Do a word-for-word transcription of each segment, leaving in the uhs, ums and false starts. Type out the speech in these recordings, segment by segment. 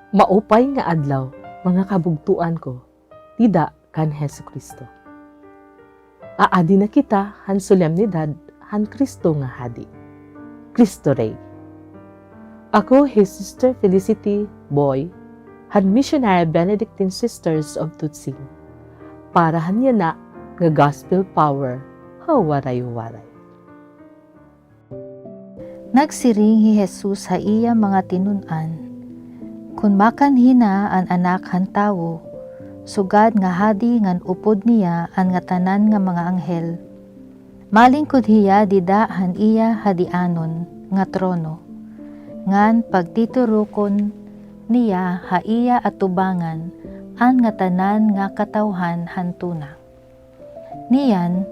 Maupay nga adlaw, mga kabugtoan ko, dida kan Hesukristo. Aadi na kita han solemnidad han Kristo nga Hadi. Cristo Rey. Ako hi Sister Felicity Boy, han Missionary Benedictine Sisters of Tutsing, para han yana nga Gospel Power ha Waray-Waray. Nagsiring hi Jesus ha iya mga tinun-an, "Kon makanhi na an Anak han Tawo, sugad nga hadi ngan upod niya an ngatanan nga mga anghel, malingkod hiya dida han iya hadianon nga trono, ngan pagtiturokon niya ha iya atubangan an ngatanan nga katawhan han tuna." Niyan,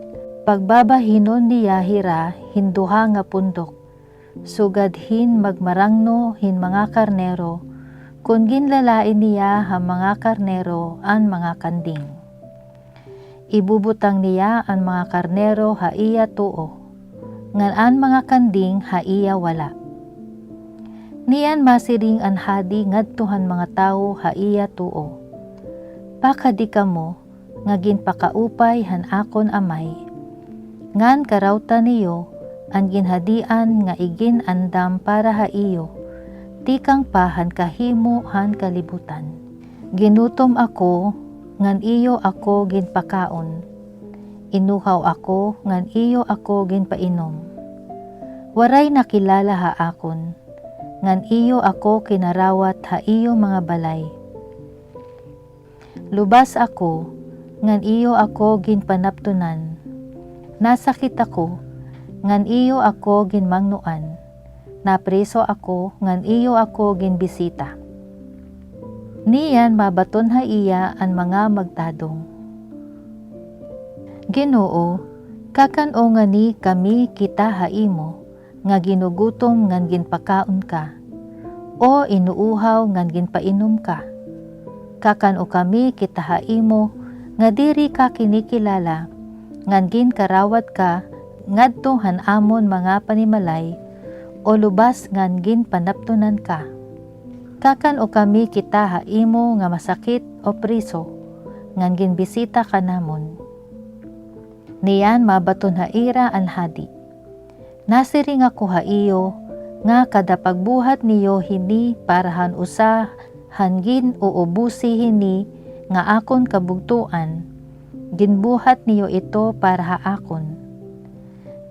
pagbabahinon niya hira hin duha nga pundok, sugad hin magmarangno hin mga karnero, kon ginlalain niya ha mga karnero an mga kanding. Ibubutang niya an mga karnero ha iya tuo, ngan an mga kanding ha iya wala. Niyan masiring an hadi ngadto han mga tawo ha iya tuo, "Pakadi kamo nga ginpakaupay han akon Amay, ngan karawta niyo an ginhadian nga igin-andam para ha iyo tikang pa han kahimo han kalibutan. Ginutom ako, ngan iyo ako ginpakaon. Inuhaw ako, ngan iyo ako ginpainom. Waray nakilala ha akon, ngan iyo ako kinarawat ha iyo mga balay. Lubas ako, ngan iyo ako ginpanaptonan. Nasakit ako, ngan iyo ako ginmangnoan. Napriso ako, ngan iyo ako ginbisita." Niyan mabaton ha iya an mga magtadong, "Ginoo, kakan-o ngani kami kita ha imo nga ginugutom ngan ginpakaon ka, o inuuhaw ngan ginpainom ka? Kakan-o kami kita ha imo nga diri ka kinikilala ngan ginkarawat ka ngadto han amon mga panimalay, o lubas ngan ginpanaptonan ka? Kakan-o kami kita ha imo nga masakit o priso ngan ginbisita ka namon?" Niyan mabaton ha ira an hadi, "Nasiring ako ha iyo nga kada pagbuhat niyo hini para han usa han gin-uubusi hini nga akon kabugtoan, ginbuhat niyo ito para ha akon."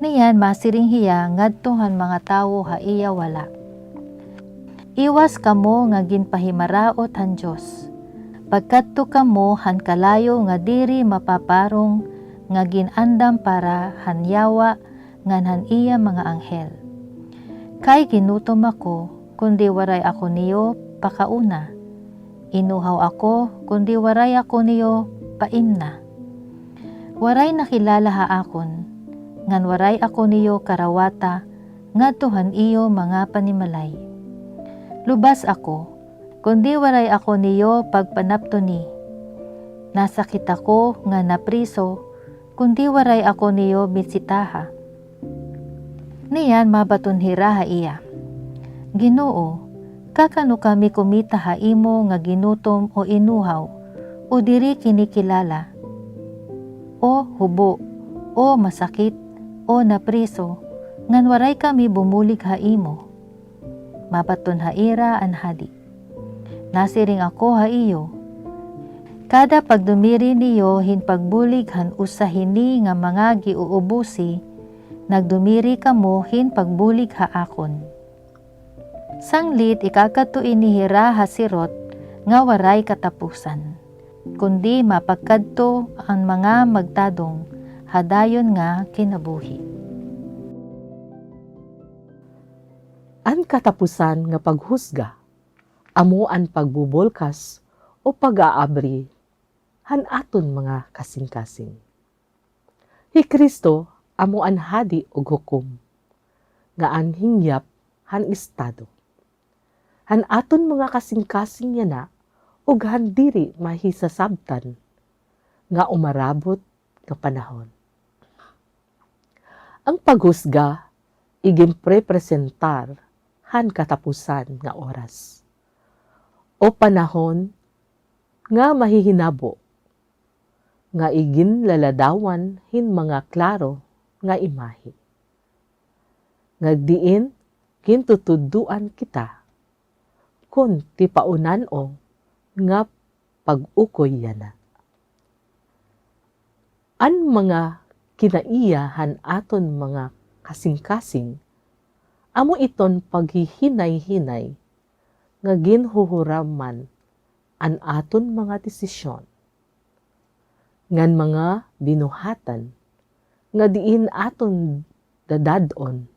Niyan masiring hiya ngadto han mga tawo ha iya wala, "Iwas kamo nga ginpahimaraot han Dios. Pagkadto kamo han kalayo nga diri mapaparong nga gin-andam para han yawa ngan han iya mga anghel. Kay ginutom ako, kundi waray ako niyo pakauna. Inuhaw ako, kundi waray ako niyo paimna. Waray nakilala ha akon, ngan waray ako niyo karawata ngadto han iyo mga panimalay. Lubas ako, kundi waray ako niyo pagpanaptoni. Nasakit ako ngan napriso, kundi waray ako niyo bisitaha." Niyan mabaton hira ha iya, "Ginoo, kakan-o kami kumita ha imo nga ginutom o inuhaw, o diri kinikilala, o hubo, o masakit, o napriso, ngan waray kami bumulig ha imo?" Mabaton ha ira an hadi, "Nasiring ako ha iyo, kada pagdumiri niyo hin pagbulig han usa hini nga mga giuubusi, nagdumiri kamo hin pagbulig ha akon." Sanglit ikakadto ini hira ha sirot nga waray katapusan, kundi mapagkadto an mga magtadong ha dayon nga kinabuhi. An katapusan nga paghusga amo an pagbubulkas o pag-aabri han aton mga kasingkasing. Hi Kristo amo an hadi ug hukom, nga an hingyap han estado, han aton mga kasingkasing yana ug han diri mahisasabtan nga umarabot nga panahon. An paghusga iginprepresentar han katapusan nga oras, o panahon nga mahihinabo nga iginlaladawan hin mga klaro nga imahe, nga diin gintutudloan kita kon tipaunan-o nga pag-ukoy yana. An mga kinaiya han aton mga kasingkasing, amo iton paghihinay-hinay nga ginhuhuraman an aton mga desisyon, ngan mga binuhatan nga diin aton dadad-on.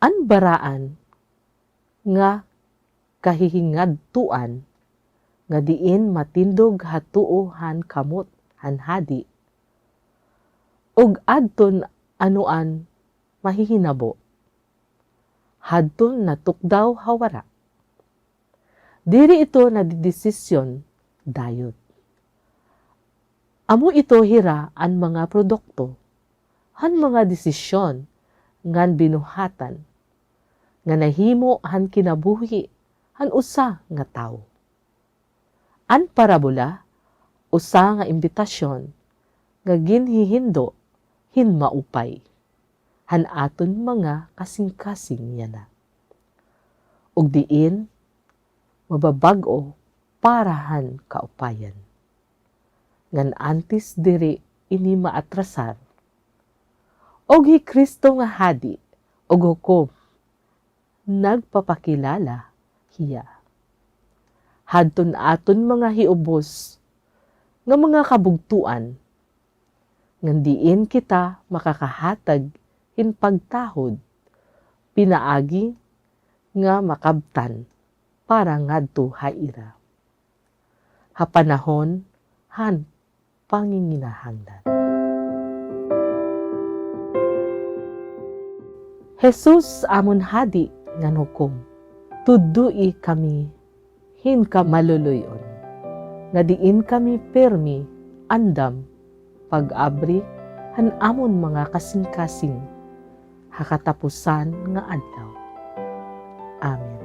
An baraan nga kahihingadtuan nga diin matindog ha tuo han kamot han hadi, ug adton ano an mahihinabo, hadton natukdaw ha wara. Diri ito nadidesisyon dayot. Amo ito hira an mga produkto han mga desisyon ngan binuhatan nga nahimo han kinabuhi han usa nga tawo. An parabola, usa nga imbitasyon nga ginhihindo hin maupay han aton mga kasingkasing yana, ug diin mababag-o para han kaupayan. Ngan antes diri ini maatrasar, og hi Cristo nga Hadi ug Hukom nagpapakilala hiya hadton aton mga hiubos nga mga kabugtoan, ngan diin kita makakahatag hin pagtahod pinaagi nga makabtan para ngadto ha ira ha panahon han panginginahanglan. Jesus, amon Hadi ngan Hukom, tudloi kami hin kamaluluy-on, nga diin kami pirmi andam pag-abri han amon mga kasingkasing ha katapusan nga adlaw. Amen.